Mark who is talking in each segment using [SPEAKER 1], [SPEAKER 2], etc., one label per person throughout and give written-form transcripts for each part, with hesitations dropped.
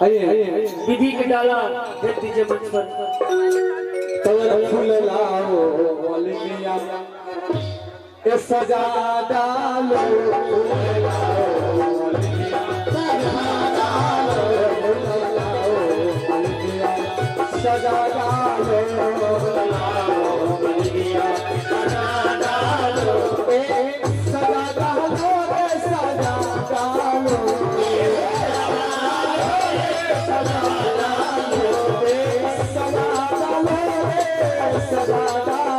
[SPEAKER 1] आइए
[SPEAKER 2] विधि के डाला भेज दीजिए मंच पर।
[SPEAKER 1] तवर फूल लाओ मलमिया ए सजा डालो, फूल लाओ मलमिया सजा डालो, फूल लाओ मलमिया सजा डालो, मलमिया सजा डालो, ए सजा डालो रे सजा डालो, सजा डालो रे सजा डालो रे सजा डालो, सजा डालो।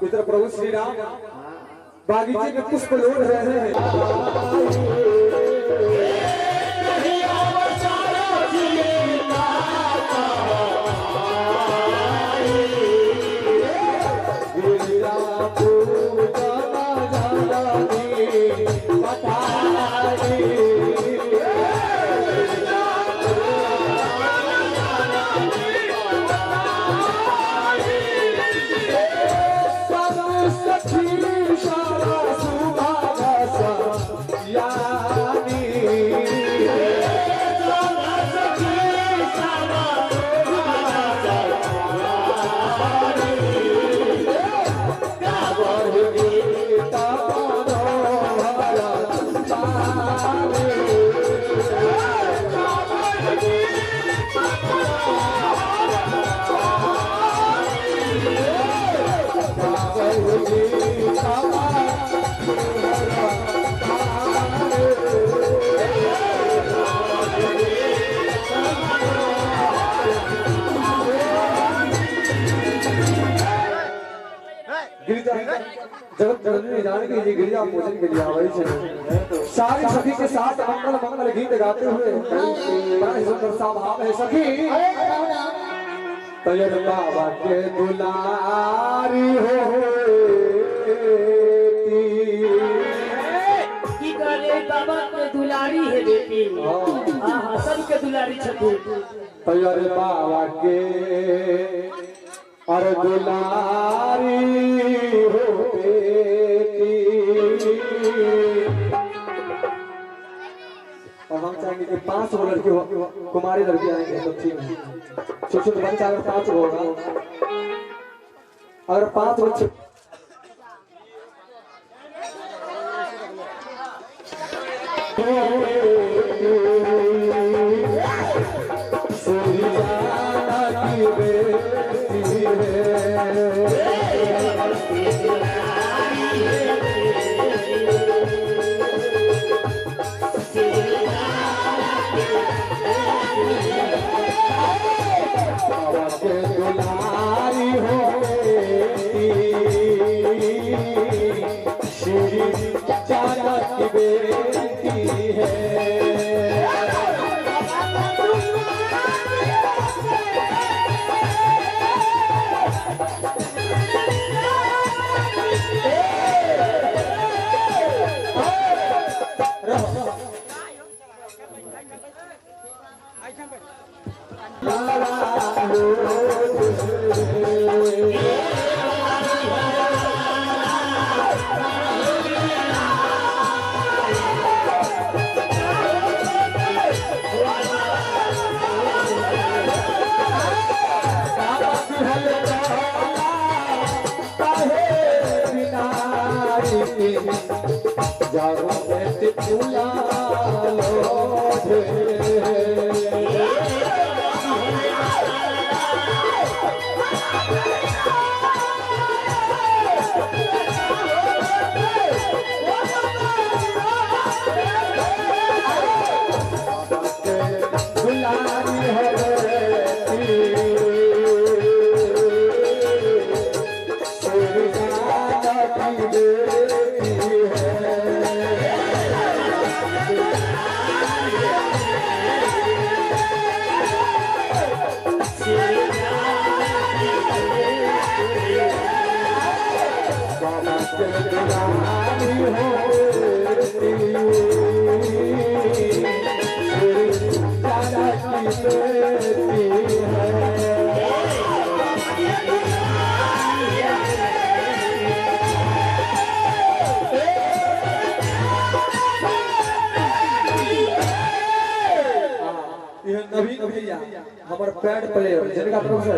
[SPEAKER 1] इधर प्रभु श्री राम बागीचे में पुष्प लोढ़ रहे हैं। जगत जननी जानकी जी गिरिजा पूजन के लिए आवई छे। सारी सखी के साथ मंगल मंगल गीत गाते हुए बड़ा ही सुंदर सा भाव है। सखी तैयर बाबा के दुलारी हो
[SPEAKER 2] की करे बाबा के दुलारी है बेटी। हां हां सबके दुलारी छथि।
[SPEAKER 1] तैयर बाबा के अरे दुलारी हो। चाहेंगे कि 5 गो लड़की हो, कुमारी लड़की आएंगे तो ठीक है। छोटे छोटे बच्चा अगर 5 गो होगा, अगर 5 बच्चे हमारे पैड प्लेयर जिनका तरफ से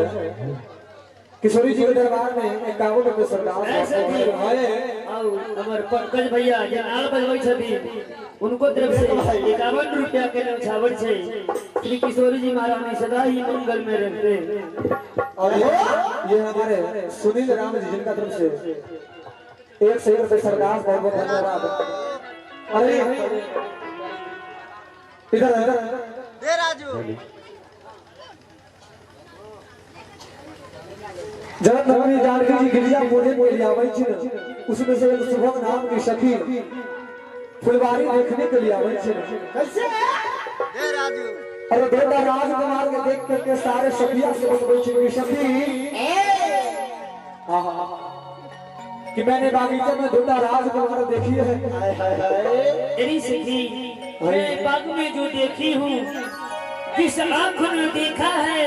[SPEAKER 1] किशोरी जी के दरबार में 51 रुपए सरदार
[SPEAKER 2] हमारे पंकज भैया जे नाल बजबै छथिन उनको तरफ से 51 रुपया के न्योछावर छै। श्री किशोरी जी महारानी सदा ही मंगल में रहते।
[SPEAKER 1] और ये हमारे सुनील राम जी जिनका तरफ से 100 रुपए सरदार, बहुत बहुत धन्यवाद। अरे इधर इधर
[SPEAKER 3] दे राजू।
[SPEAKER 1] जगत नगरी जानकी जी गिरिजा पूजन के लिए आवे छी, उसमें से एक शुभम नाम की सखी फुलवारी देखने के लिए आवे छी।
[SPEAKER 3] कैसे दे राजू।
[SPEAKER 1] अरे बेटा राजकुमार के देख करके सारे सखिया से बतबै छी सखी आहा कि मैंने बागीचे में ढूंढा राजकुमार देखी है।
[SPEAKER 3] हाय हाय हाय
[SPEAKER 2] तेरी सखी मैं बाग में जो देखी हूँ, जिस आंख ने देखा है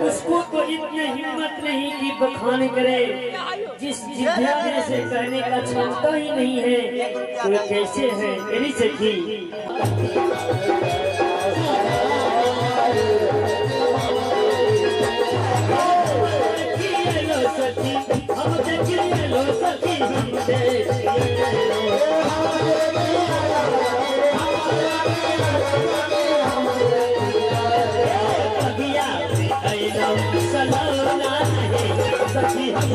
[SPEAKER 2] उसको तो इतनी हिम्मत नहीं कि बखान करे, जिस जिज्ञा से कहने का क्षमता ही नहीं है वो कैसे है मेरी सखी। सखी हम देखिए लो सखी हम देखिए सलोना है सखी हम।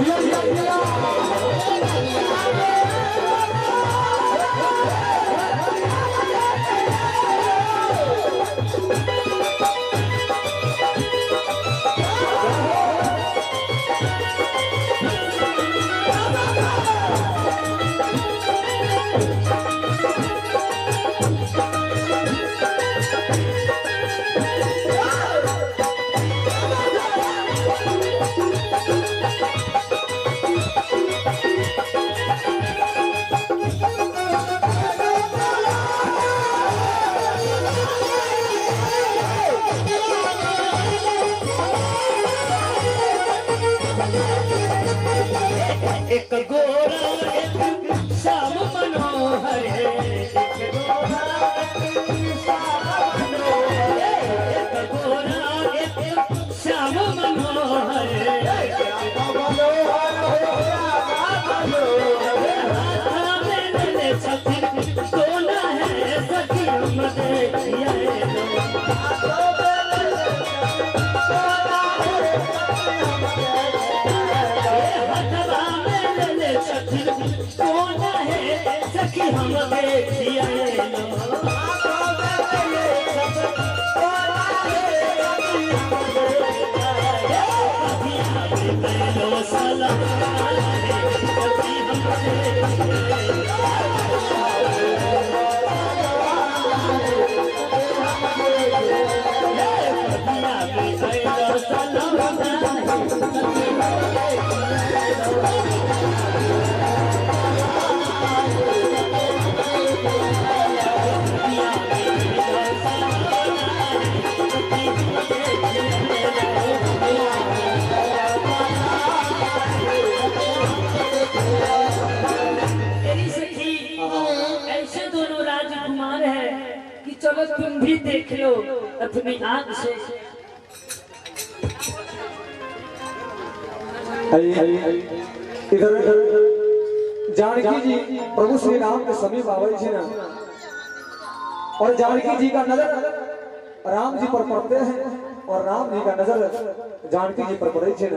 [SPEAKER 2] एक गोरा एक श्याम मनोहर है, एक गोरा एक श्याम सखी हम देखिए ऐसे दोनों राजकुमार है कि चलो तुम भी देख लो अपनी आंख से।
[SPEAKER 1] इधर जानकी जी प्रभु श्री राम के समीप आवे छे ना, और जानकी जी का नजर राम जी पर पड़ते हैं और राम जी का नजर जानकी जी पर पड़े छे।